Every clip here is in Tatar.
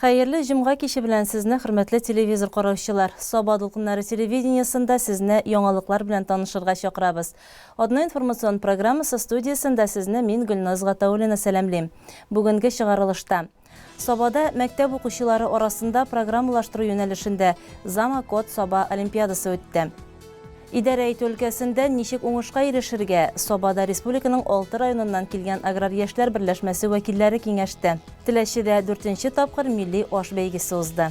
Хәерле җомга киче белән сезне, хөрмәтле телевизор караучылар. Саба дулкыннары телевидениесендә сезне яңалыклар белән танышырга чакырабыз. Одно информацион программасы студиясендә сезне мин Гөлназ Гатауллина сәламлим. Бүгенге чыгарылышта. Сабада мәктәп укучылары арасында программалаштыру юнәлешендә Зама Код Саба олимпиадасы үтте. Идарә итү өлкәсендә ничек уңышка ирешергә? Сабада республиканың алты районыннан килгән аграр яшьләр берләшмәсе вәкилләре киңәште. Теләчедә дүртенче тапкыр милли аш бәйгесе узды.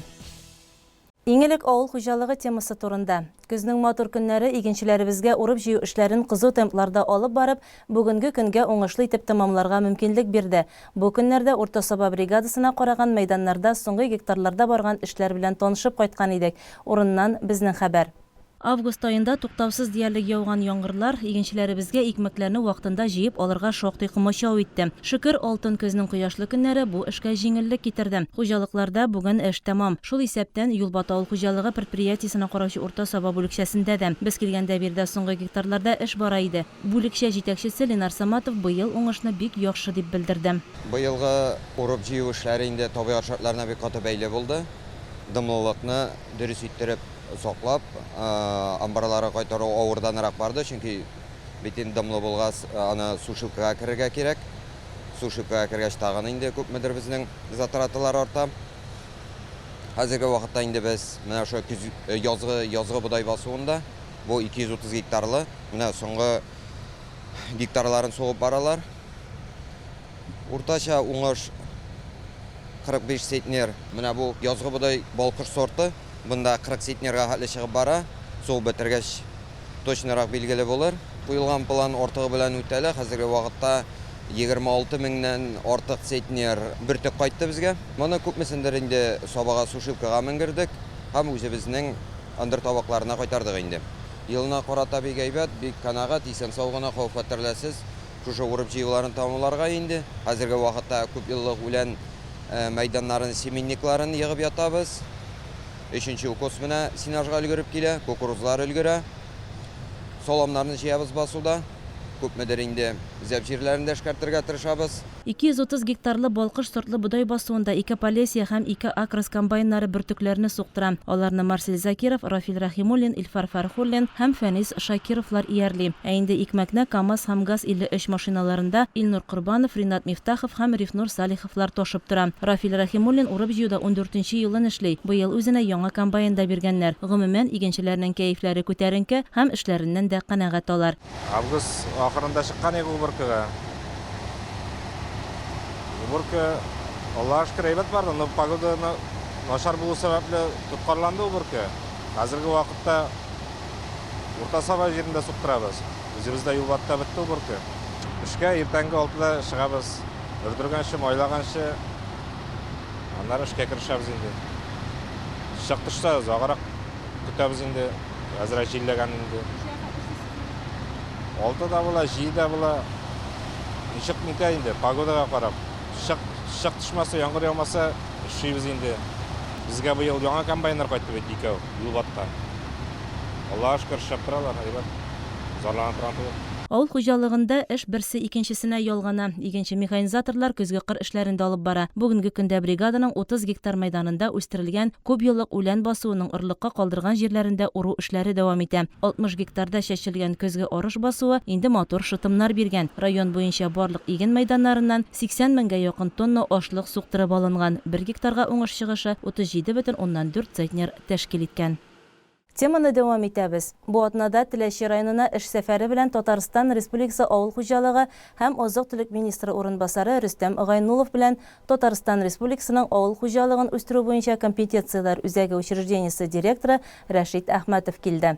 Иң элек авыл хуҗалыгы темасы турында. Көзнең матур көннәре игенчеләребезгә урып-җыю эшләрен кызу темпларда алып барып, бүгенге көнгә уңышлы итеп тәмамларга мөмкинлек бирде. Бу көннәрдә Урта Саба бригадасына караган мәйданнарда соңгы гектарларда барган эшләр белән танышып кайткан идек. Урыннан безнең хәбәр. Август аенда туктаусыз диярлек яуган яңгырлар игенчеләребезгә икмәкләрне вакытында җыеп алырга шактый комачау итте. Шөкер, алтын көзнең кояшлы көннәре бу эшкә җиңеллек китерде. Хуҗалыкларда бүген эш тәмам. Шул исәптән, Юлбат авыл хуҗалыгы предприятиесенә караучы Урта Саба бүлекчәсендә дә. Без килгәндә биредә соңгы гектарларда эш бара иде. Бүлекчә җитәкчесе Ленар Саматов быел уңышны бик яхшы дип белдерде. Быелгы урып-җыю эшләре инде табигать шартларына бик каты бәйле булды. Дымлылыкны дөрес иттереп саклап, амбарларга кайтару авырданрак барды, чөнки бит инде дымлы булгач, аны сушилкага керергә кирәк. Сушилкага кергәч, тагын инде күпмедер безнең затраталар арта. Хәзерге вакытта инде без менә шул көз, язгы, язгы бодай басуында, бу 230 гектарлы, менә соңгы гектарларын сугып баралар. Уртача уңыш 45 центнер. Менә бу язгы бодай балкыш сорты. Бында 40 центнерга хәтле чыгып бара. Сугып бетергәч, точнырак билгеле булыр. Куелган план артыгы белән үтәлә. Хәзерге вакытта 26 меңнән артык центнер бөртек кайтты безгә. Моны күпмесендер инде Сабага сушилкага менгердек һәм үзебезнең ындыр табакларына кайтардык инде. Елына карата бик әйбәт, бик канәгать, исән-сау гына, хәвеф-хәтәрләрсез шушы урып-җыюларын тәмамларга инде. Хәзерге вакытта күпьеллык үлән мәйданнарын, семенникларын егып ятабыз. Өченче укос менә сенажга өлгереп килә, кукурузлар өлгерә. Саламнарны җыябыз басуда. Күпмедер инде зәп җирләрен дә эшкәртергә тырышабыз. 230 гектарлы Балкыш сортлы бодай басуында ике Полесье һәм ике Акрос комбайннары бөртекләрне суктыра. Аларны Марсель Закиров, Рафил Рәхимуллин, Илфар Фәрхуллин һәм Фәнис Шакировлар иярли. Ә инде икмәкне КАМАЗ һәм ГАЗ 53 машиналарында Илнур Корбанов, Ринат Мифтахов һәм Рифнур Салиховлар ташып тора. Рафил Рәхимуллин урып-җыюда ундүртенче елын эшли. Быел үзенә яңа комбайн да биргәннәр. Гомумән, игенчеләрнең кәефләре күтәренке һәм эшләреннән дә канәгать алар. Август ахырында чыккан идек уборкага. Уборка, Аллага шөкер, әйбәт барды, но погода начар булу сәбәпле тоткарланды уборка. Хәзерге вакытта Урта Саба җирендә суктырабыз. Үзебездә Юлбатта бетте уборка. Эшкә иртәнге алтыда чыгабыз. Өрдергәнче, майлаганчы, аннары эшкә керешәбез инде. Чык төшсә, озаграк Көтәбез инде, әзрәк җилләгән инде. Алтыда була, җидедә була. Ничек нитә инде, погодага карап. Чык, чык төшмәсә, яңгыр яумаса, эшлибез инде. Безгә быел яңа комбайннар кайтты бит, икәү, Юлбатта. Аллага шөкер, эшләп торалар, әйбәт. Зарлана торган түгел. Авыл хуҗалыгында эш берсе икенчесенә ялгана. Игенче-механизаторлар көзге кыр эшләрен дә алып бара. Бүгенге көндә бригаданың 30 гектар мәйданында үстерелгән Күпьеллык үлән басуының орлыкка калдырган җирләрендә уру эшләре дәвам итә. 60 гектарда чәчелгән көзге арыш басуы инде матур шытымнар биргән. Район буенча барлык иген мәйданнарыннан 80 меңгә якын тонна ашлык суктырып алынган, бер гектарга уңыш чыгышы 37,4 центнер тәшкил иткән. Теманы дәвам итәбез. Бу атнада Теләче районына эш сәфәре белән Татарстан Республикасы Авыл хуҗалыгы һәм азык-төлек министры урынбасары Рөстәм Гайнуллов белән Татарстан Республикасының авыл хуҗалыгын үстерү буенча компетенцияләр үзәге учреждениесе директоры Рәшит Әхмәтов килде.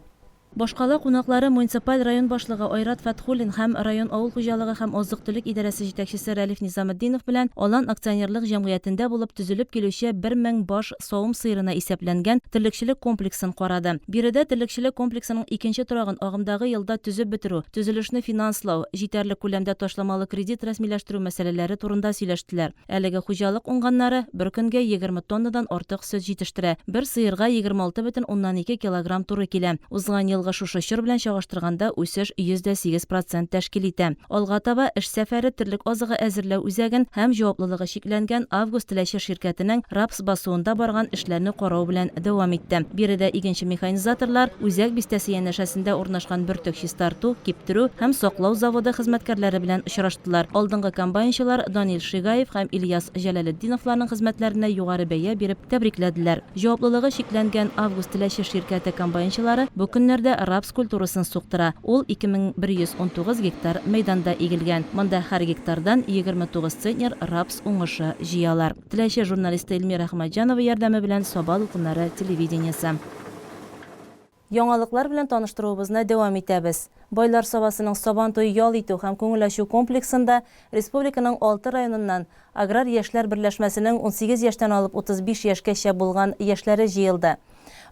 Башкала кунаклары муниципаль район башлыгы Айрат Фәтхуллин һәм район авыл хуҗалыгы һәм азык-төлек идарәсе җитәкчесе Рәлиф Низаметдинов белән Алан акционерлык җәмгыятендә булып төзелеп килүче 1000 баш савым сыерына исәпләнгән терлекчелек комплексын карады. Биредә терлекчелек комплексының икенче торагын агымдагы елда төзеп бетерү, төзелешне финанслау, җитәрлек күләмдә ташламалы кредит рәсмиләштерү мәсьәләләре турында сөйләштеләр. Әлеге хуҗалык уңганнары бер көнгә 20 тоннадан артык сөт җитештерә, бер сыерга 26,2 килограмм туры килә. Узган ел. елгы шушы чор белән чагыштырганда үсеш 108 процент тәшкил итә. Алга таба эш сәфәре терлек азыгы әзерләү үзәген һәм җаваплылыгы чикләнгән Август Теләче ширкәтенең рапс басуында барган эшләрне карау белән дәвам итте. Биредә игенче-механизаторлар Үзәк бистәсе янәшәсендә урнашкан бөртек чистарту, киптерү һәм саклау заводы хезмәткәрләре белән очраштылар. Алдынгы комбайнчылар Данил Шигаев һәм Ильяс Җәләлетдиновларның хезмәтләренә югары бәя биреп тәбрикләделәр. Җаваплылыгы чикләнгән Август Теләче ширкәте комбайнчылары бу көннәрдә рапс культурасын суктыра. Ул 2119 гектар мәйданда игелгән. Монда һәр гектардан 29 центнер рапс уңышы җыялар. Теләче журналисты Эльмира Әхмәтҗанова ярдәме белән Саба дулкыннары телевидениесе. Яңалыклар белән таныштыруыбызны дәвам итәбез. Байлар Сабасының Сабан туе ял итү һәм күңел ачу комплексында республиканың алты районыннан Аграр яшьләр берләшмәсенең 18 яшьтән алып 35 яшькәчә булган яшьләре җыелды.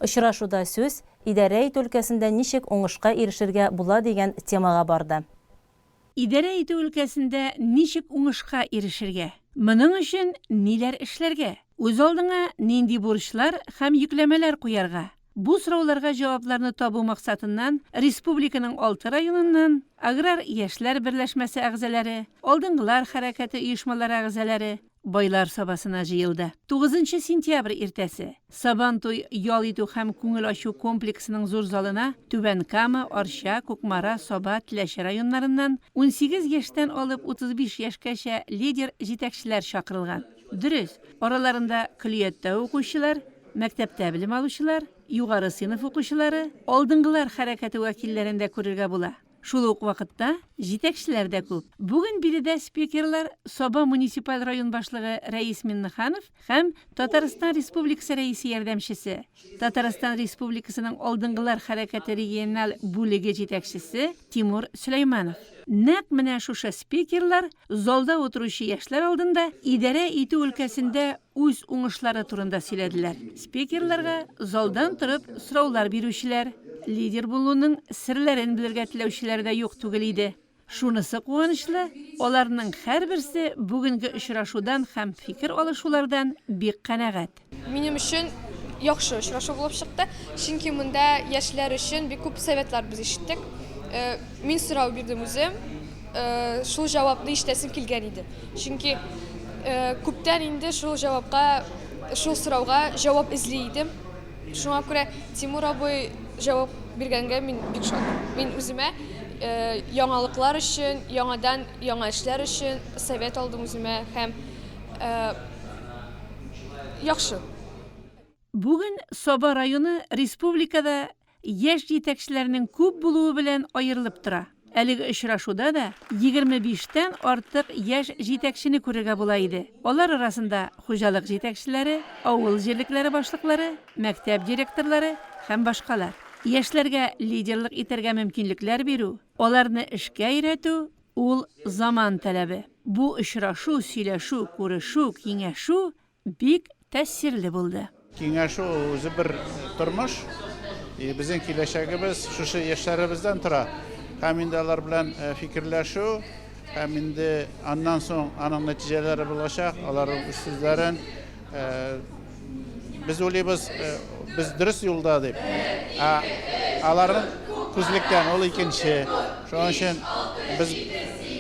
Очрашуда сүз Идарә итү өлкәсендә ничек уңышка ирешергә була дигән темага барды. Идарә итү өлкәсендә ничек уңышка ирешергә? Моның өчен ниләр эшләргә? Үз алдыңа нинди бурычлар һәм йөкләмәләр куярга? Бу сорауларга җавапларны табу максатыннан республиканың алты районыннан Аграр яшьләр берләшмәсе әгъзаләре, Алдынгылар хәрәкәте оешмалары әгъзаләре, Байлар Сабасына җыелды. Тугызынчы сентябрь иртәсе. Сабантуй ял итү һәм күңел ачу комплексының зур залына Түбән Кама, Арча, Кукмара, Саба, Теләче районнарыннан 18 яшьтән алып 35 яшькәчә лидер җитәкчеләр чакырылган. Дөрес, араларында көллияттә укучылар, мәктәптә белем алучылар, югары сыйныф укучылары, Алдынгылар хәрәкәте вәкилләрен дә күрергә була. Шул ук вакытта җитәкчеләр дә күп. Бүген биредә спикерлар Саба муниципаль район башлыгы Рәис Миннеханов һәм Татарстан Республикасы Рәисе ярдәмчесе, Татарстан Республикасының Алдынгылар хәрәкәте региональ бүлеге җитәкчесе Тимур Сөләйманов. Нәкъ менә шушы спикерлар залда утыручы яшьләр алдында идарә итү өлкәсендә үз уңышлары турында сөйләделәр. Спикерларга залдан торып сораулар бирүчеләр, лидер булуның серләрен белергә теләүчеләр дә юк түгел иде. Шунысы куанычлы, аларның һәрберсе бүгенге очрашудан һәм фикер алышулардан бик канәгать. Минем өчен яхшы очрашу булып чыкты, чөнки монда яшьләр өчен бик күп советлар без ишеттек. Мин сорау бирдем үзем, шул җавапны ишетәсем килгән иде. Чөнки күптән инде шул җавапка, шул сорауга җавап эзли идем. Шуңа күрә Тимур абый җавап биргәнгә мин бик шат. Мин үземә яңалыклар өчен, яңадан яңа эшләр өчен совет алдым үземә һәм яхшы. Бүген Саба районы республикада яшь җитәкчеләрнең күп булуы белән аерылып тора. Әлеге очрашуда да 25 тән артык яшь җитәкчене күрергә була иде. Алар арасында хуҗалык җитәкчеләре, авыл җирлекләре башлыклары, мәктәп директорлары һәм башкалар. Яшьләргә лидерлык итәргә мөмкинлекләр бирү, аларны эшкә өйрәтү, ул заман таләбе. Бу очрашу, сөйләшү, күрешү, киңәшү Бик тәэсирле булды. Киңәшү ул үзе бер тормыш. И безнең киләчәгебез шушы яшьләребездән тора. Һәм инде алар белән фикерләшү һәм инде аннан соң аның нәтиҗәләре булачак, аларның үз сүзләрен без уйлыйбыз, без дөрес юлда дип. Ә аларның күзлектән ул икенче. Шуның өчен без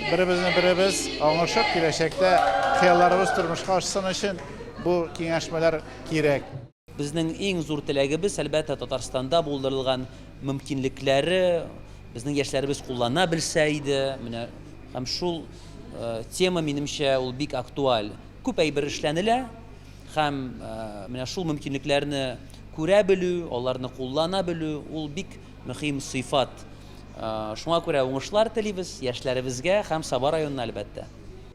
беребезне беребез аңлашып киләчәктә хыялларыбыз тормышка ашсын өчен бу киңәшмәләр кирәк. Безнең иң зур теләгебез, әлбәттә, Татарстанда булдырылган мөмкинлекләре безнең яшьләребез куллана белсә иде. Менә һәм шул тема, минемчә, ул бик актуаль. Күп әйбер эшләнелә һәм менә шул мөмкинлекләрне күрә белү, аларны куллана белү, ул бик мөһим сыйфат. Шуңа күрә уңышлар телибез яшьләребезгә һәм Саба районына, әлбәттә.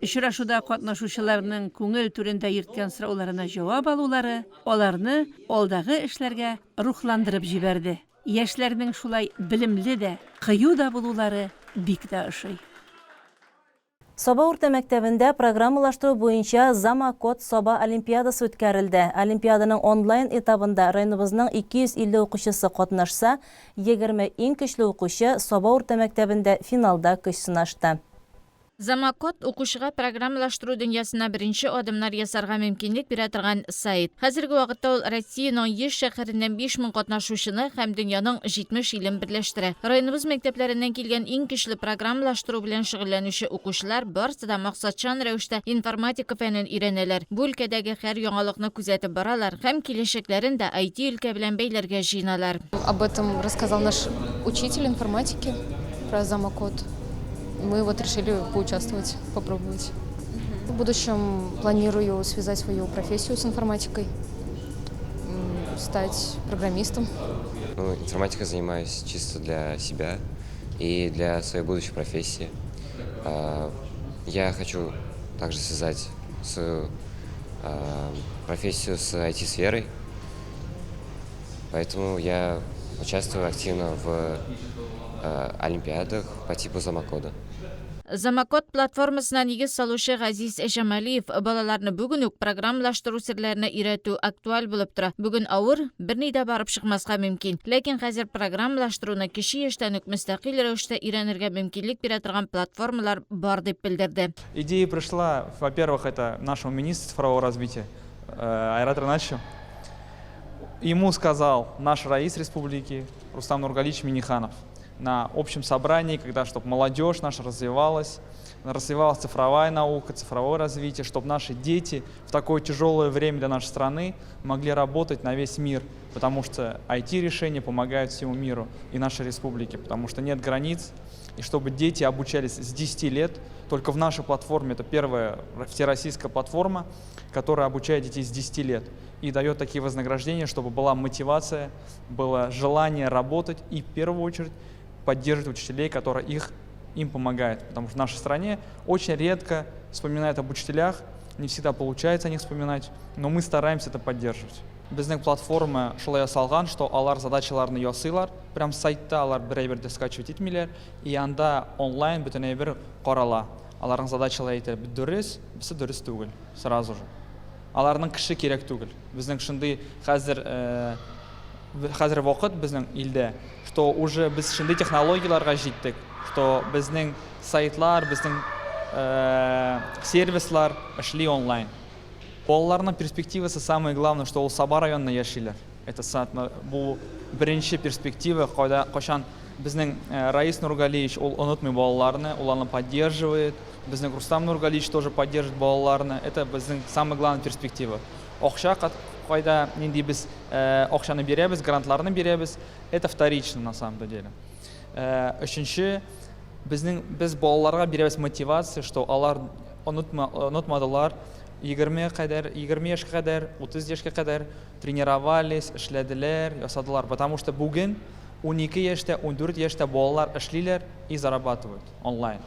Очрашуда катнашучыларның күңел түрендә йөрткән сорауларына җавап алулары аларны алдагы эшләргә рухландырып җибәрде. Яшьләрнең шулай белемле дә, кыю да булулары бик тә ошый. Саба урта мәктәбендә программалаштыру буенча Замакод Саба олимпиадасы үткәрелде. Олимпиаданың онлайн этабында районыбызның 250 укучысы катнашса, 20 иң көчле укучы Саба урта мәктәбендә финалда көч сынашты. Замокод, укучыга программалаштыру дөньясына беренче адымнар ясарга мөмкинлек бирә торган сайт. Хәзерге вакытта ул Россиянең 100 шәһәреннән 5000 катнашучыны һәм дөньяның 70 илен берләштерә. Районыбыз мәктәпләреннән килгән иң көчле программалаштыру белән шөгыльләнүче укучылар барысы да максатчан рәвештә информатика фәнен өйрәнәләр, бу өлкәдәге һәр яңалыкны күзәтеп баралар һәм киләчәкләрен дә IT-өлкә белән бәйләргә җыеналар. Об этом рассказал наш учитель информатики про Замокод. Мы вот решили поучаствовать, попробовать. В будущем планирую связать свою профессию с информатикой, стать программистом. Ну, информатикой занимаюсь чисто для себя и для своей будущей профессии. Я хочу также связать свою профессию с IT-сферой, поэтому я участвую активно в олимпиадах по типу Замокода. Замокод платформасына нигез салучы Газиз Җамалиев балаларны бүген үк программалаштыру серләренә өйрәтү актуаль булып тора. Бүген авыр, берни дә барып чыкмаска мөмкин. Ләкин хәзер программалаштыруны кече яшьтән үк мөстәкыйль рәвештә өйрәнергә мөмкинлек бирә торган платформалар бар, дип белдерде. Идея пришла, во-первых, это нашему министру цифрового развития Айрату Ринатовичу. Ему сказал наш раис республики Рустам Нургалиевич Минниханов на общем собрании, когда, чтобы молодежь наша развивалась, развивалась цифровая наука, цифровое развитие, чтобы наши дети в такое тяжелое время для нашей страны могли работать на весь мир, потому что IT-решения помогают всему миру и нашей республике, потому что нет границ, и чтобы дети обучались с 10 лет, только в нашей платформе, это первая всероссийская платформа, которая обучает детей с 10 лет и дает такие вознаграждения, чтобы была мотивация, было желание работать и в первую очередь поддерживать учителей, которые им помогают. Потому что в нашей стране очень редко вспоминают об учителях, не всегда получается о них вспоминать, но мы стараемся это поддерживать. Безнең платформа шулай ясалган, что алар задачаларны ясыйлар, прям сайтта алар бер әйбер дә скачивать итмиләр, и анда онлайн бөтен әйбер карала. Аларның задачалары әйтә, дөрес, берсе дөрес түгел, сразу же. Аларның кеше кирәк түгел. Безнең шундый хәзер вакыт безнең илдә, что уже без шундый технологияләргә җиттек, что безнең сайтлар, безнең сервислар эшли онлайн. Балаларның перспективасы самое главное, что ул Саба районында яшиләр. Это бу беренче перспектива, кайда кайчан безнең Раис Нургалиевич ул онытмый балаларны, ул аны поддерживает. Безнең Рустам Нургалиевич тоже поддерживает балаларны. Это безнең самая главная перспектива. Акча кайда нинди без акчаны бирәбез, грантларны бирәбез, это вторично на самом деле. Өченче, безнең без балаларга бирәбез мотивация, что алар онытмадылар, 20 кадәр, 20 яшькә кадәр, 30 яшькә кадәр тренировались, эшләделәр, ясадылар. Потому что бүген 12 яшьтә, 14 яшьтә балалар эшлиләр и зарабатывают онлайн.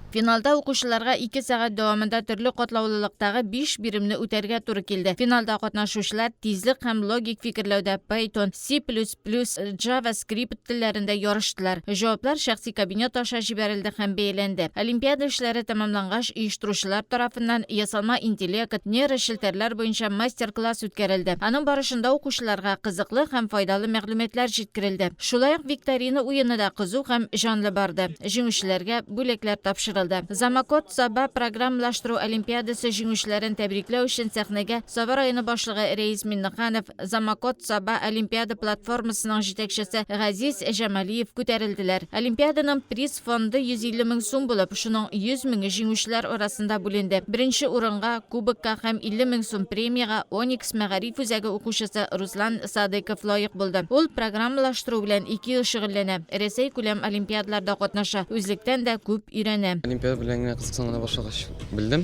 Финалда укучыларга 2 сәгать дәвамында төрле катлаулылыктагы 5 биремне үтәргә туры килде. Финалда катнашучылар тизлек һәм логик фикерләүдә Python, C++, JavaScript телләрендә ярыштылар. Җаваплар шәхси кабинет аша җибәрелде һәм бәяләнде. Олимпиада эшләре тәмамлангач, оештыручылар тарафыннан ясалма интеллект, нейрочелтәрләр буенча мастер-класс үткәрелде. Аның барышында укучыларга кызыклы һәм файдалы мәгълүматлар җиткерелде. Шулай ук викторина уены да кызу һәм җанлы барды. Җиңүчеләргә бүләкләр тапшырылды. Замокод Саба программалаштыру олимпиадасы җиңүчеләрен тәбрикләү өчен сәхнәгә Саба районы башлыгы Рәис Миннеханов, Замокод Саба олимпиада платформасының җитәкчесе Газиз Җамалиев күтәрелделәр. Олимпиаданың приз фонды 150 мең сум булып, шуның 100 меңе җиңүчеләр арасында бүленде. Беренче урынга, кубокка һәм 50 мең сум премиягә Оникс мәгариф үзәге укучысы Руслан Садыков лаек булды. Ул программалаштыру белән 2 ел шөгыльләнә. Рәсәй күләм олимпиадаларда катнаша. Үзлектән дә күп өйрәнә. Олимпиада белән генә кызыксына башлагач белдем.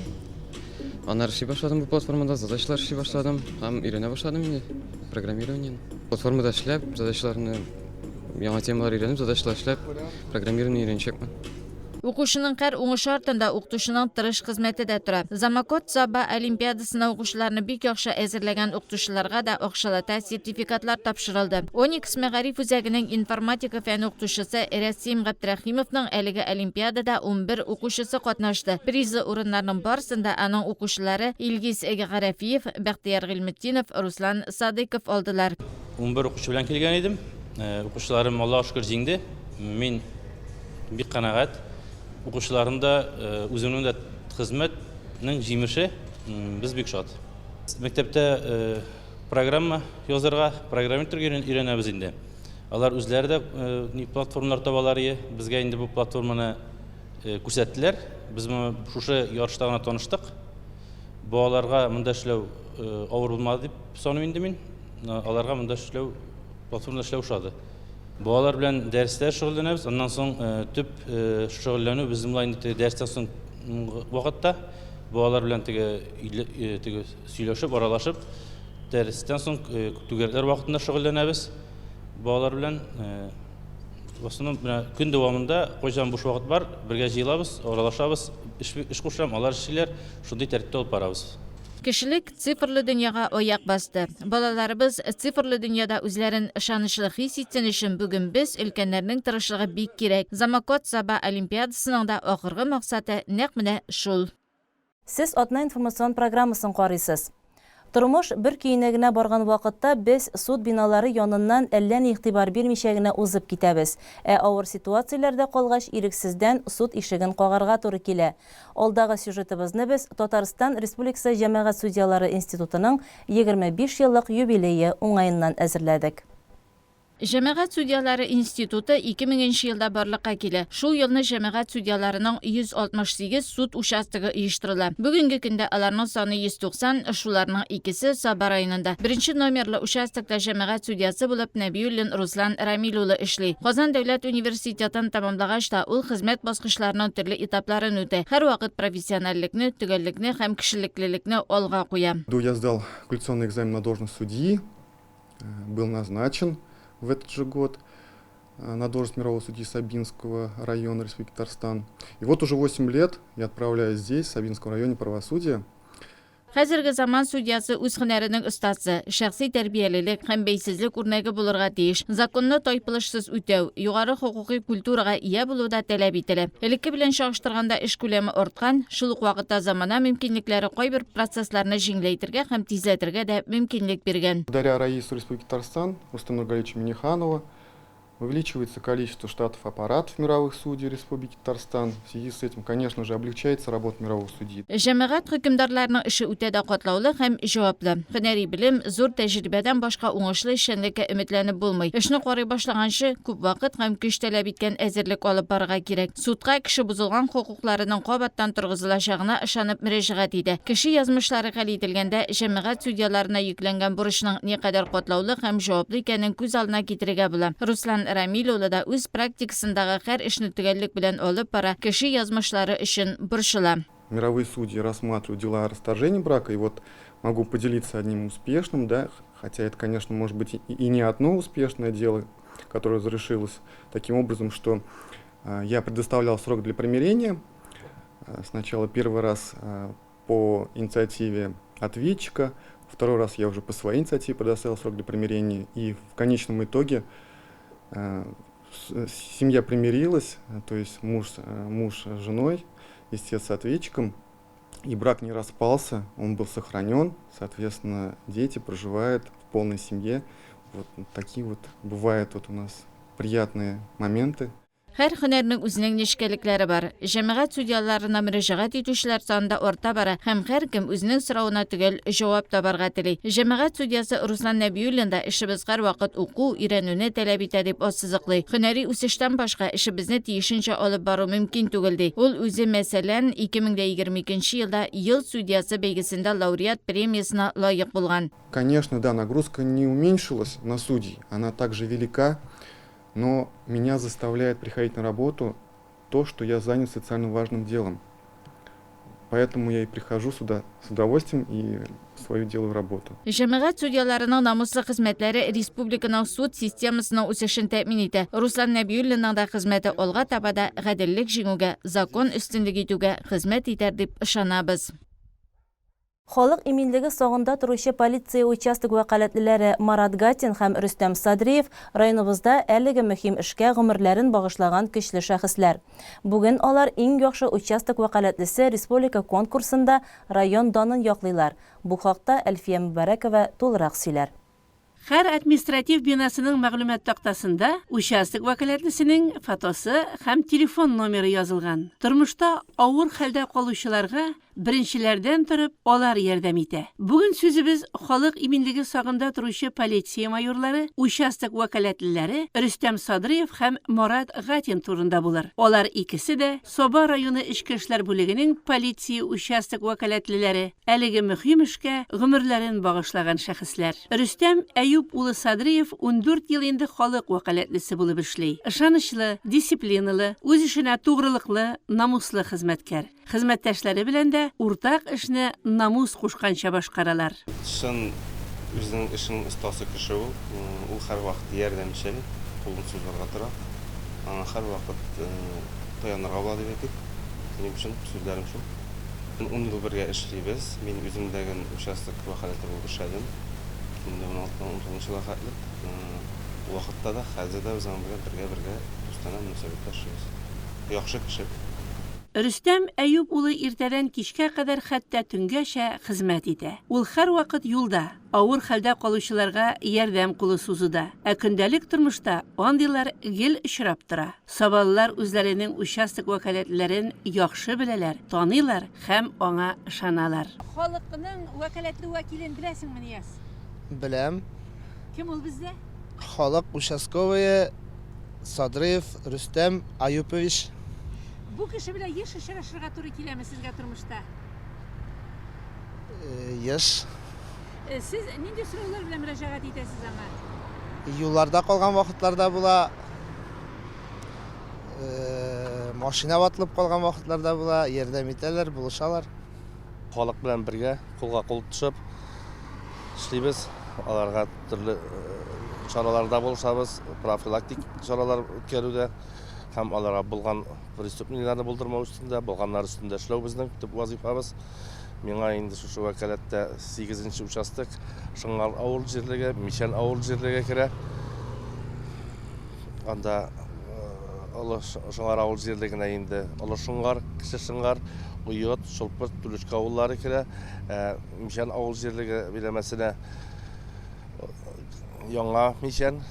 Аннары эшли башладым бу платформада, задачалар эшли башладым һәм өйрәнә башладым инде программированиене. Платформада эшләп, задачаларны, яңа темалар өйрәнеп, задачалар эшләп, программирование өйрәнәчәкмен. Укучының һәр уңышы артында укытучының тырыш хезмәте дә тора. Замокод Саба олимпиадасына укучыларны бик яхшы әзерләгән укытучыларга да акчалата сертификатлар тапшырылды. Оникс мәгариф үзәгенең информатика фәне укытучысы Рәсим Габдрәхимовның әлеге олимпиадада 11 укучысы катнашты. Призлы урыннарның барысында аның укучылары Илгиз Гарәфиев, Бәхтияр Гыйльметдинов, Руслан Садыков алдылар. 11 укучы белән килгән идем. Укучыларым, Аллаһка шөкер, җиңде. Мин бик канәгать. Укучыларның да, үземнең дә хезмәтнең җимеше, без бик шат. Мәктәптә программа язарга, программировать өйрәнәбез инде. Алар үзләре дә платформалар табалар ие. Безгә инде бу платформаны күрсәттеләр. Без моны шушы ярышта гына таныштык. Балаларга монда эшләү авыр булмады дип саныйм инде мин. Аларга монда эшләү, платформада эшләү ошады. Балалар белән дәрестә шөгыльләнәбез. Аннан соң төп шөгыльләнү безнең була инде теге дәрестән соң вакытта. Балалар белән теге теге сөйләшеп, аралашып, дәрестән соң түгәрәкләр вакытында шөгыльләнәбез балалар белән. В основном менә көн дәвамында кайчан буш вакыт бар, бергә җыелабыз, аралашабыз, эш, эш кушам, алар эшлиләр, шундый тәртиптә алып барабыз. Кешелек цифрлы дөньяга аяк басты. Балаларыбыз цифрлы дөньяда үзләрен ышанычлы хис итсен өчен бүген без, өлкәннәрнең тырышлыгы бик кирәк. Замокод Саба олимпиадасының да ахыргы максаты нәкъ менә шул. Сез атна информацион программасын карыйсыз. Тормыш бер көенә генә барган вакытта без суд биналары яныннан әллә ни игътибар бирмичә генә узып китәбез. Ә авыр ситуацияләрдә калгач, ирексездән суд ишеген кагарга туры килә. Алдагы сюжетыбызны без Татарстан Республикасы җәмәгать судьялары институтының 25 еллык юбилее уңаеннан әзерләдек. Җәмәгать судьялары институты 2000 нче елда барлыкка килә. Шул елны җәмәгать судьяларының 168 суд участогы оештырыла. Бүгенге көндә аларның саны 190, шуларның икесе, Саба районында. Беренче номерлы участокта җәмәгать судьясы булып Нәбиуллин Руслан Рамил улы эшли. Казан дәүләт университетын тәмамлагач та, ул хезмәт баскычларының төрле этапларын үтә, һәрвакыт профессиональлекне, төгәллекне һәм кешелеклелекне алга куя. Я сдал квалификационный экзамен на должность судьи. Был назначен в этот же год на должность мирового судьи Сабинского района Республики Татарстан. И вот уже 8 лет я отправляюсь здесь, в Сабинском районе правосудия. Хәзерге заман судьясы үз һөнәренең остасы, шәхси тәрбиялелек һәм бәйсезлек үрнәге булырга тиеш. Законны тайпылышсыз үтәү, югары хокукый культурага ия булу да таләп ителә. Элекке белән чагыштырганда эш күләме арткан, шул ук вакытта замана мөмкинлекләре кайбер процессларны җиңеләйтергә һәм тизләтергә дә мөмкинлек биргән. Благодаря Раису Республики Татарстан Рустаму Нургалиевичу Минниханову увеличивается количество штатов аппаратов мировых судей Республики Татарстан. В связи с этим, конечно же, облегчается работа мирового судьи. Җәмәгать хөкемдарларының эше үтә дә катлаулы һәм җаваплы. Һөнәри белем, зур тәҗрибәдән башка уңышлы эшчәнлеккә өметләнеп булмый. Эшне карый башлаганчы, күп вакыт һәм көч таләп иткән әзерлек алып барырга кирәк. Судка кеше бозылган хокукларының кабаттан торгызылачагына ышанып мөрәҗәгать итә. Кеше язмышлары хәл ителгәндә, җәмәгать судьяларына йөкләнгән бурычның никадәр катлаулы һәм җаваплы икәнен күз алдына китерергә була. Руслан Рамил улы да үз практикасындагы һәр эшне төгәллек белән алып бара, кеше язмышлары өчен борчыла. Мировые судьи рассматривают дела о расторжении брака, и вот могу поделиться одним успешным, да, хотя это, конечно, может быть и не одно успешное дело, которое разрешилось таким образом, что я предоставлял срок для примирения. Сначала первый раз по инициативе ответчика, второй раз я уже по своей инициативе предоставил срок для примирения, и в конечном итоге семья примирилась, то есть муж, муж с женой, истец с ответчиком, и брак не распался, он был сохранен, соответственно, дети проживают в полной семье. Вот такие вот бывают вот у нас приятные моменты. Һәр һөнәрнең үзенең нечкәлекләре бар. Җәмәгать судьяларына мөрәҗәгать итүчеләр саны да арта бара һәм һәркем үзенең соравына төгәл җавап табарга тели. Җәмәгать судьясы Руслан Нәбиуллин да эшебез һәрвакыт уку, өйрәнүне таләп итә дип ассызыклый. Һөнәри үсештән башка эшебезне тиешенчә алып бару мөмкин түгел, ди. Ул үзе, мәсәлән, 2022 нче елда Ел судьясы бәйгесендә лауреат премиясенә лаек булган. Конечно, да, нагрузка не уменьшилась на судей, она также велика, но меня заставляет приходить на работу то, что я занят социально важным делом. Поэтому я и прихожу сюда с удовольствием и свою делаю работу. Җәмәгать судьяларының намуслы хезмәтләре республиканың суд системасының үсешен тәэмин итә. Руслан Нәбиуллинның да хезмәте алга таба да гаделлек җиңүгә, закон өстенлек итүгә хезмәт итәр дип ышанабыз. Халык иминлеге сагында торучы полиция участок вәкаләтлеләре Марат Гатин һәм Рөстәм Садриев районыбызда әлеге мөһим эшкә гомерләрен багышлаган көчле шәхесләр. Бүген алар Иң яхшы участок вәкаләтлесе республика конкурсында район данын яклыйлар. Бу хакта Әлфия Мөбарәкова тулырак сөйләр. Һәр административ бинасының мәгълүмат тактасында участок вәкаләтлесенең фотосы һәм телефон номеры язылган. Тормышта авыр хәлдә калучыларга беренчеләрдән торып алар ярдәм итә. Бүген сүзебез халык иминлеге сагында торучы полиция майорлары, участок вәкаләтлеләре Рөстәм Садриев һәм Марат Гатин турында булыр. Алар икесе дә Саба районы эчке эшләр бүлегенең полиция участок вәкаләтлеләре, әлеге мөһим эшкә гомерләрен багышлаган шәхесләр. Рөстәм Әюп улы Садриев 14 ел инде халык вәкаләтлесе булып эшли. Ышанычлы, дисциплиналы, үз эшенә тугрылыклы, намуслы хезмәткәр. Хезмәттәшләре белән дә уртак эшне намус кушканча башкаралар. Чын үзенең эшенең остасы кеше ул. Ул һәрвакыт ярдәмчел, кулын сузарга тора. Аңа һәрвакыт таянырга була дип әйтик. Минем чын сүзләрем шул. Ун ел бергә эшлибез. Мин үзем дә ген участок вәкаләте булып эшләдем. Инде уналтыдан унтугызынчы елга хәтле. Ул вакытта да, хәзер дә без аның белән бергә-бергә дустанә мөнәсәбәттә эшлибез. Яхшы кеше. Рөстәм Әюп улы иртәдән кичкә кадәр хәтта төнгәчә хезмәт итә. Ул һәрвакыт юлда, авыр хәлдә калучыларга ярдәм кулы сузуда. Ә көндәлек тормышта андыйлар гел очрап тора. Сабалылар үзләренең участок вәкаләтлеләрен яхшы беләләр, таныйлар һәм аңа ышаналар. Халыкның вәкаләтле вәкилен беләсеңме, Нияз? Беләм. Кем ул бездә? Халык участковые Садриев Рөстәм Аюпович. Бу кеше белән еш очрашырга туры киләме сезгә тормышта? Еш. Сез нинди сораулар белән мөрәҗәгать итәсез аңа? Юлларда калган вакытларда була. Машина ватылып калган вакытларда була, ярдәм итәләр, булышалар. Халык белән бергә кулга-кул тотышып эшлибез. Аларга төрле чараларда булышабыз, профилактик чаралар үткәрүдә һәм аларга булган преступлениеләрне булдырмау өстендә, булганнар өстендә эшләү безнең төп вазифабыз. Миңа инде шушы вәкаләттә 8 нче участок, Шыңгар авыл җирлеге, Мичән авыл җирлеге керә. Анда Олы Шыңгар авыл җирлегенә инде Олы Шыңгар, Кече Шыңгар, Оет, Шолпырт, Түлешкә авыллары керә. Ә Мичән авыл җирлеге биләмәсенә Яңа Мичән,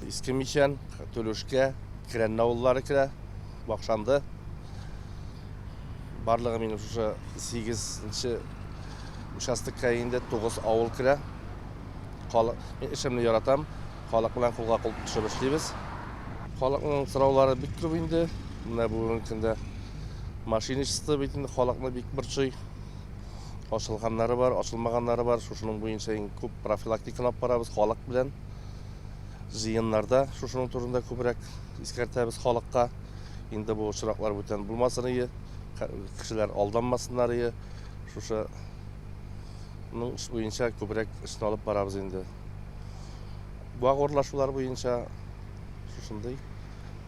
Иске Мичән, Түлешкә, Керәнне авыллары керә, Бакшанды. Барлыгы минем шушы 8 участокка инде 9 авыл керә. Халык, мин эшемне яратам. Халык белән кулга кул тотышып эшлибез. Халыкның сораулары бик күп инде. Менә бүгенге көндә мошенничество бит инде халыкны бик борчый. Ачылганнары бар, ачылмаганнары бар. Шушының буенча иң күп профилактиканы алып барабыз халык белән. Җыеннарда шушының турында күбрәк искәртәбез халыкка. Инде бу очраклар бүтән булмасын ие, кешеләр алданмасыннар ие. Шушы ның эш буенча күбрәк эшне алып барабыз инде. Вак урлашулар буенча шушындый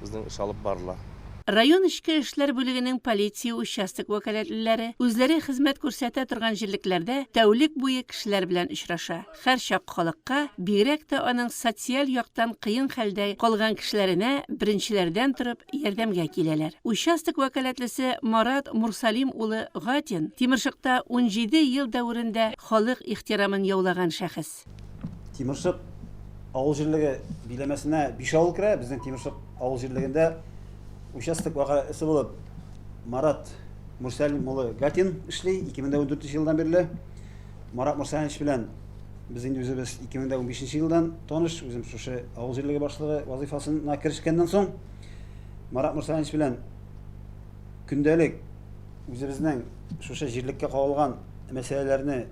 безнең эш алып барыла. Район эчке эшләр бүлегенең полиция участок вәкаләтлеләре үзләре хезмәт күрсәтә торган җирлекләрдә тәүлек буе кешеләр белән очраша. Һәрчак халыкка, бигрәк тә аның социаль яктан кыен хәлдә калган кешеләренә беренчеләрдән торып ярдәмгә киләләр. Участок вәкаләтлесе Марат Мурсалим улы Гатин Тимершыкта 17 ел дәверендә халык ихтирамын яулаган шәхес. Тимершык авыл җирлеге биләмәсенә биш авыл керә. Безнең Тимершык авыл җирлегендә участок вәкаләтлесе булып Марат Мурсалим улы Гатин эшли 2014 елдан бирле. Марат Мурсалимович белән без инде үзебез 2015 елдан таныш. Үзем шушы авыл җирлеге башлыгы вазыйфасына керешкәннән соң Марат Мурсалимович белән көндәлек үзебезнең шушы җирлеккә кагылган мәсьәләләрне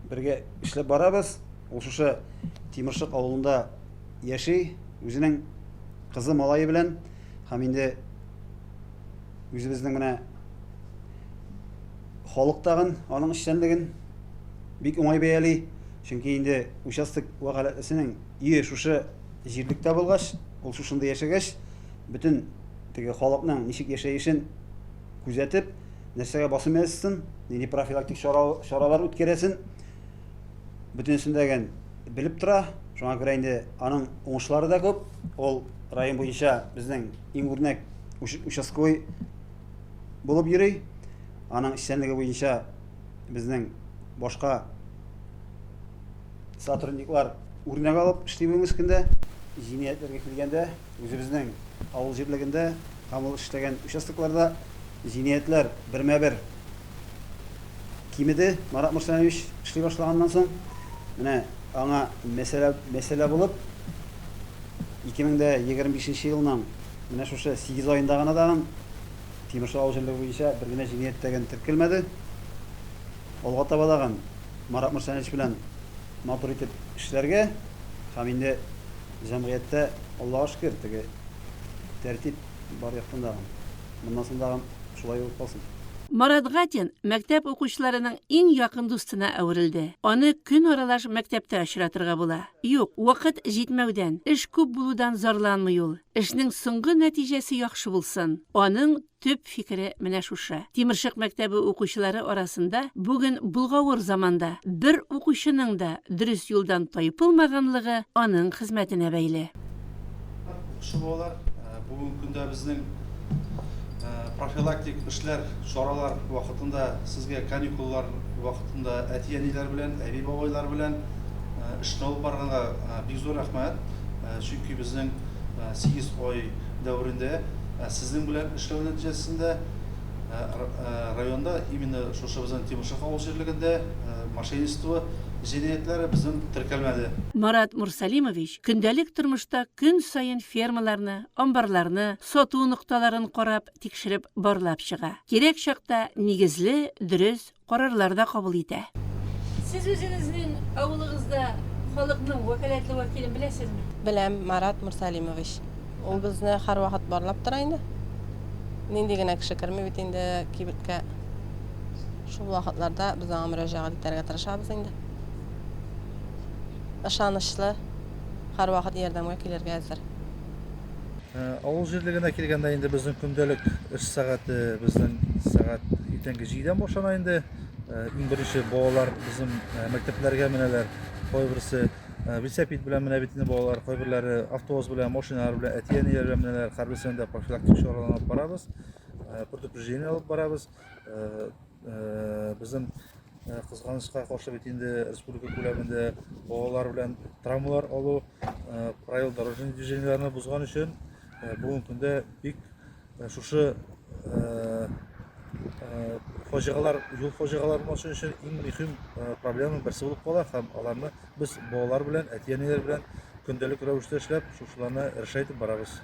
бергә эшләп барабыз. Ул шушы Тимершык авылында яши, үзенең кызы, малае белән һәм инде үзебезнең менә халык тагын аның эшчәнлеген бик уңай бәяли. Чөнки инде участок вәкаләтлесенең өе шушы җирлектә булгач, ул шушында яшәгәч, бөтен теге халыкның ничек яшәешен күзәтеп, нәрсәгә басым ясасын, нинди профилактик чара, чаралар үткәрәсен, бөтенесен дә белеп тора. Шуңа күрә инде аның уңышлары да күп. Ул район буенча безнең иң үрнәк участковый булып йөри. Аның эшчәнлеге буенча безнең башка сотрудниклар үрнәк алып эшли бүгенге көндә. Җинаятьләргә килгәндә, үзебезнең авыл җирлегендә һәм ул эшләгән участокларда җинаятьләр бермә-бер кимеде. Марат Мурсалимович эшли башлаганнан соң, менә аңа мәсьәлә, мәсьәлә булып, 2025 нче елның менә шушы сигез аенда гына тагын Тимершык авыл җирлеге буенча бер генә җинаять тәген теркәлмәде. Алга таба тагын Марат Мурсалимович белән матур итеп эшләргә һәм инде җәмгыятьтә, Аллага шөкер, теге тәртип бар яктан тагын. Моннан соң тагын шулай булып калсын. Марат Гатин мәктәп укучыларының иң якын дустына әверелде. Аны көн аралаш мәктәптә очратырга була. Юк, вакыт җитмәүдән, эш күп булудан зарланмый ул. Эшнең соңгы нәтиҗәсе яхшы булсын. Аның төп фикере менә шушы. Тимершык мәктәбе укучылары арасында бүген болгавыр заманда бер укучының да дөрес юлдан тайпылмаганлыгы аның хезмәтенә бәйле. Укучы балалар, бүгенге көндә безнең профилактик эшләр, чаралар вакытында сезгә каникуллар вакытында әти-әниләр белән, әби-бабайлар белән эшне алып барганга бик зур рәхмәт. Чөнки безнең 8 ай дәверендә сезнең белән эшләү нәтиҗәсендә районда, именно шушы безнең Тимершык авыл җирлегендә мошенничество җинаятьләре безнең теркәлмәде. Марат Мурсалимович көндәлек тормышта көн саен фермаларны, амбарларны, сату нокталарын карап, тикшереп, барлап чыга. Кирәк чакта нигезле, дөрес карарлар да кабул итә. Сез үзегезнең авылыгызда халыкның вәкаләтле вәкилен беләсезме? Беләм, Марат Мурсалимович. Ул безне һәрвакыт барлап тора инде. Нинди генә кеше керми бит инде кибеткә. Шул вакытларда без аңа мөрәҗәгать итәргә тырышабыз инде. Ышанычлы, һәрвакыт ярдәмгә килергә әзер. Авыл җирлегенә килгәндә инде безнең көндәлек эш сәгате безнең сәгать иртәнге җидедән башлана инде. Иң беренче балалар безнең мәктәпләргә менәләр. Кайберсе велосипед белән менә бит инде балалар, кайберләре автобус белән, машиналар белән, әти-әниләр белән менәләр. Һәрберсенә дә профилактик чаралар алып барабыз, предупреждение алып барабыз. Безнең кызганычка каршы бит инде республика күләмендә балалар белән травмалар алу, правила дорожного движениеләрне бозган өчен бүгенге көндә бик шушы фаҗигалар, юл фаҗигалары булмасын өчен иң мөһим проблеманың берсе булып кала һәм аларны без балалар белән, әти-әниләр белән көндәлек рәвештә эшләп, шушыларны решать итеп барабыз.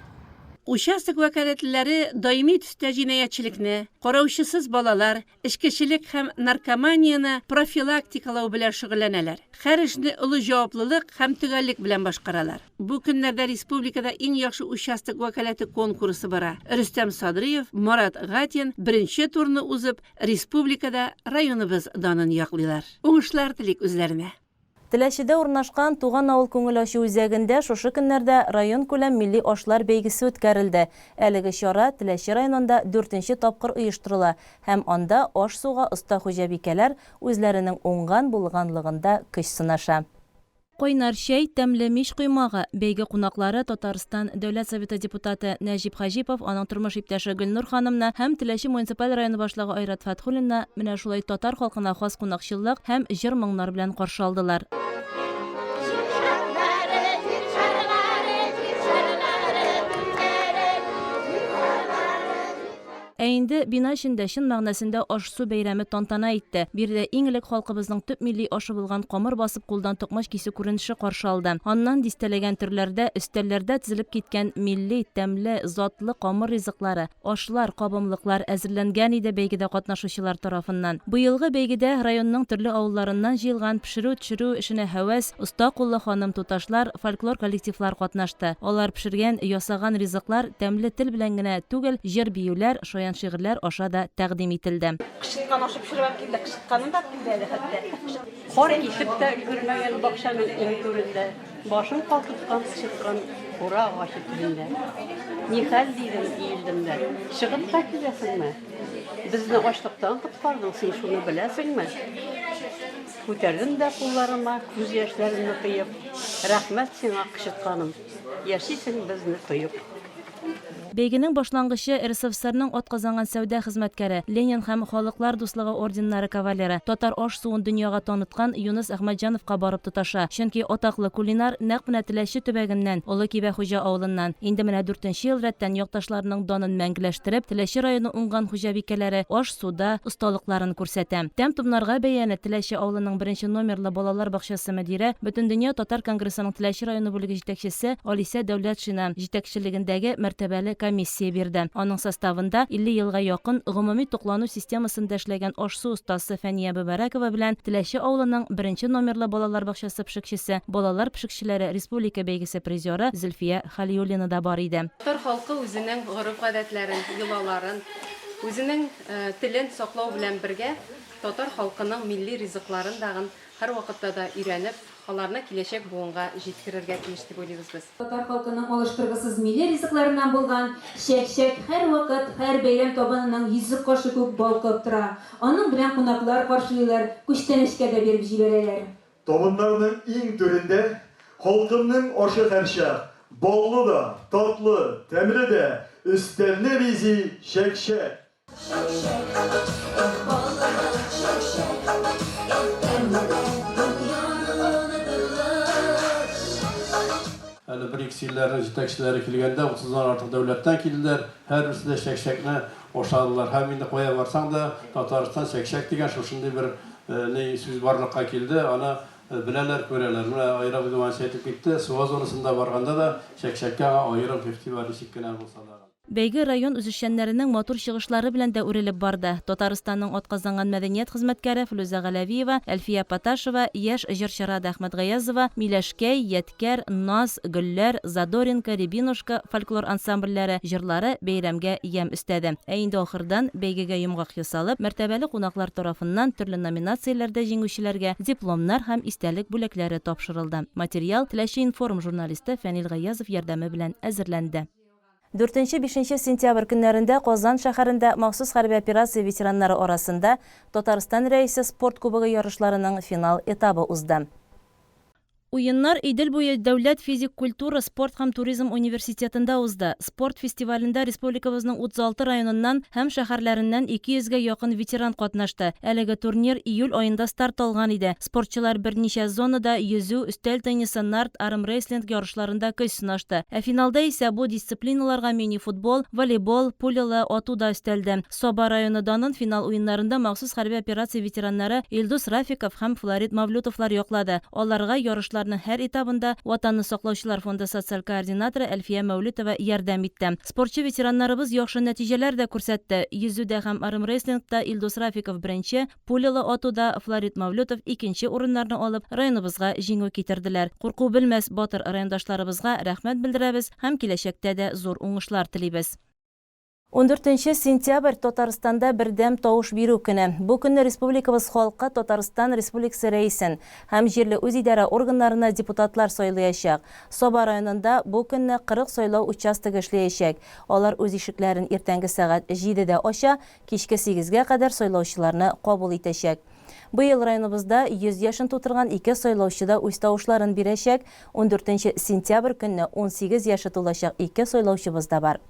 Участок вәкаләтлеләре даими төстә җинаятьчелекне, караучысыз балалар, эчкечелек һәм наркоманияне профилактикалау белән шөгыльләнәләр. Һәр эшне олы җаваплылык һәм төгәллек белән башкаралар. Бу көннәрдә республикада иң яхшы участок вәкаләте конкурсы бара. Рөстәм Садриев, Марат Гатин беренче турны узып, республикада районыбыз данын яклыйлар. Уңышлар телик үзләренә. Теләчедә урнашкан Туган авыл күңел ачу үзәгендә шушы көннәрдә районкүләм милли ашлар бәйгесе үткәрелде. Әлеге чара Теләче районында дүртенче тапкыр оештырыла һәм анда аш-суга оста хуҗабикәләр үзләренең уңган-булганлыгында көч сынаша. Кайнар чәй, тәмле мич коймагы. Бәйге кунаклары Татарстан Дәүләт Советы депутаты Нәҗип Хаҗипов, аның тормыш иптәше Гөлнур ханымны һәм Теләче муниципаль районы башлыгы Айрат Фәтхуллинны менә шулай татар халкына хас кунакчыллык һәм җыр-моңнар белән каршы алдылар. Ә инде бина эчендә чын мәгънәсендә аш-су бәйрәме тантана итте. Биредә иң элек халкыбызның төп милли ашы булган камыр басып кулдан токмач кисү күренеше каршы алды. Аннан дистәләгән төрләрдә өстәлләрдә тезелеп киткән милли, тәмле, затлы камыр ризыклары, ашлар, кабымлыклар әзерләнгән иде бәйгедә катнашучылар тарафыннан. Быелгы бәйгедә районның төрле авылларыннан җыелган пешерү-төшерү эшенә һәвәс, оста куллы ханым-туташлар, фольклор коллективлар катнашты. Алар пешергән, ясаган ризыклар тәмле тел белән генә түгел, җыр-биюләр, шаян шигырьләр аша да тәкъдим ителде. Кычыткан ашы пешереп килде, кычытканын да килде әле хәтта. Кар китеп тә өлгермәгән бакчаның иң түрендә, Башын калкыткан кычыткан кура агачы төбендә. Нихәл, дидем, иелдем дә, чыгып та киләсеңме? Безне ачлыктан коткардың, син шуны беләсеңме? Күтәрдем дә кулларыма күз яшьләремне тыеп, Рәхмәт сиңа, кычытканым, яшисең безне тоеп. Бәйгенең башлангычы РСФСРның атказанган сәүдә хезмәткәре, Ленин һәм Халыклар дуслыгы орденнары кавалеры, татар аш-суын дөньяга таныткан Юныс Әхмәтҗановка барып тоташа. Чөнки атаклы кулинар нәкъ менә Теләче төбәгеннән, Олы Кибәхуҗа авылыннан. Инде менә дүртенче ел рәттән якташларының данын мәңгеләштереп, Теләче районы уңган хуҗабикәләре аш-суда осталыкларын күрсәтә. Тәм-томнарга бәяне Теләче авылының беренче номерлы балалар бакчасы мөдире, Бөтендөнья татар конгрессының Теләче районы бүлеге җитәкчесе Алисә Дәүләтшина җитәкчелегендәге мәртәбәле комиссия бирде. Аның составында 50 елга якын гомуми туклану системасында эшләгән аш-су остасы Фәния Мөбарәкова белән Теләче авылының беренче номерлы балалар бакчасы пешекчесе, балалар пешекчеләре республика бәйгесе призеры Зөлфия Хәлиуллина да бар иде. Татар халкы үзенең гореф-гадәтләрен, йолаларын, үзенең телен саклау белән бергә, татар халкының милли ризыкларын дагын һәрвакытта да өйрәнеп, аларны киләчәк буынга җиткерергә тиеш дип уйлыйбыз без. Татар халкының алыштыргысыз милли ризыкларыннан булган чәк-чәк һәрвакыт, һәр бәйрәм табынының йөзек кашы күк балкып тора. Аның белән кунаклар каршылыйлар, күчтәнәчкә дә биреп җибәрәләр. Табыннарның иң түрендә халкымның ашы һәрчак баллы да, татлы, тәмле дә, өстәлне бизи чәк-чәк. Әле БРИКС илләренең җитәкчеләре килгәндә, утыздан артык дәүләттән килделәр, һәрберсе дә чәкчәкне ашадылар. Һәм инде кая барсаң да, Татарстан, чәкчәк дигән шушындый бер ни сүз барлыкка килде, аны беләләр, күрәләр. Менә Айрат Гыйльванович әйтеп китте, Суа зонасында барганда да чәкчәккә аерым игътибар ничек кенә булса да. Бәйге район үзешчәннәренең матур чыгышлары белән дә үрелеп барды. Татарстанның атказанган мәдәният хезмәткәре Флүзә Галәвиева, Әлфия Поташева, яшь җырчы Рада Әхмәтгаязова, Миләшкәй, Ядкәр, Наз, Гөлләр, Задоринка, Рябинушка фольклор ансамбльләре җырлары бәйрәмгә ямь өстәде. Ә инде ахырдан, бәйгегә йомгак ясалып, мәртәбәле кунаклар тарафыннан төрле номинацияләрдә җиңүчеләргә дипломнар һәм истәлек бүләкләре тапшырылды. Материал Теләче-информ журналисты Фәнил Гаязов ярдәме белән әзерләнде. Дүртенче-бишенче сентябрь көннәрендә Казан шәһәрендә махсус хәрби операция ветераннары арасында Татарстан Рәисе спорт кубогы ярышларының финал этабы узды. Уеннар Идел буе дәүләт физик культура, спорт һәм туризм университетында узды. Спорт фестивалендә республикабызның 36 районыннан һәм шәһәрләреннән 200 гә якын ветеран катнашты. Әлеге турнир июль аенда старт алган иде. Спортчылар берничә зонада йөзү, өстәл теннисы, нард, армрестлинг ярышларында көч сынашты. Ә финалда исә бу дисциплиналарга мини-футбол, волейбол, пулялы ату да өстәлде. Саба районы данын финал уеннарында махсус хәрби операция ветераннары Илдус Рафиков һәм Флорид Мавлютовлар яклады. Аларга ярышларның һәр этабында Ватанны саклаучылар фонды социаль координаторы Әлфия Мәүлетова ярдәм итте. Спортчы-ветераннарыбыз яхшы нәтиҗәләр дә күрсәтте. Йөзүдә һәм армрестлингта Илдус Рафиков беренче, Пулялы атуда Флорид Мавлютов икенче урыннарны алып, районыбызга җиңү китерделәр. Курку белмәс батыр райондашларыбызга рәхмәт белдерәбез һәм киләчәктә дә зур уңышлар телибез. Ундүртенче сентябрь, Татарстанда бердәм тавыш бирү көне. Бу көнне республикабыз халкы Татарстан Республикасы Рәисен һәм җирле үзидарә органнарына депутатлар сайлыячак. Саба районында бу көнне 40 сайлау участогы эшләячәк. Алар үз ишекләрен иртәнге сәгать җидедә ача, Кичке сигезгә кадәр сайлаучыларны кабул итәчәк. Быел районыбызда 100 яшен тутырган ике сайлаучы да үз тавышларын бирәчәк, ундүртенче сентябрь көнне 18 яше тулачак ике сайлаучыбыз да бар.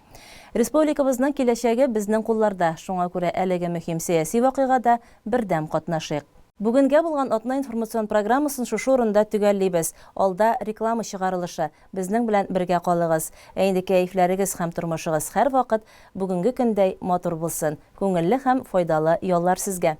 Республикабызның киләчәге безнең кулларда, шуңа күрә әлеге мөһим сәяси вакыйгада бердәм катнашыйк. Бүгенгә булган атна информацион программасын шушы урында төгәллибез. Алда реклама чыгарылышы. Безнең белән бергә калыгыз. Ә инде кәефләрегез һәм тормышыгыз һәрвакыт бүгенге көндәй матур булсын. Күңелле һәм файдалы яллар сезгә!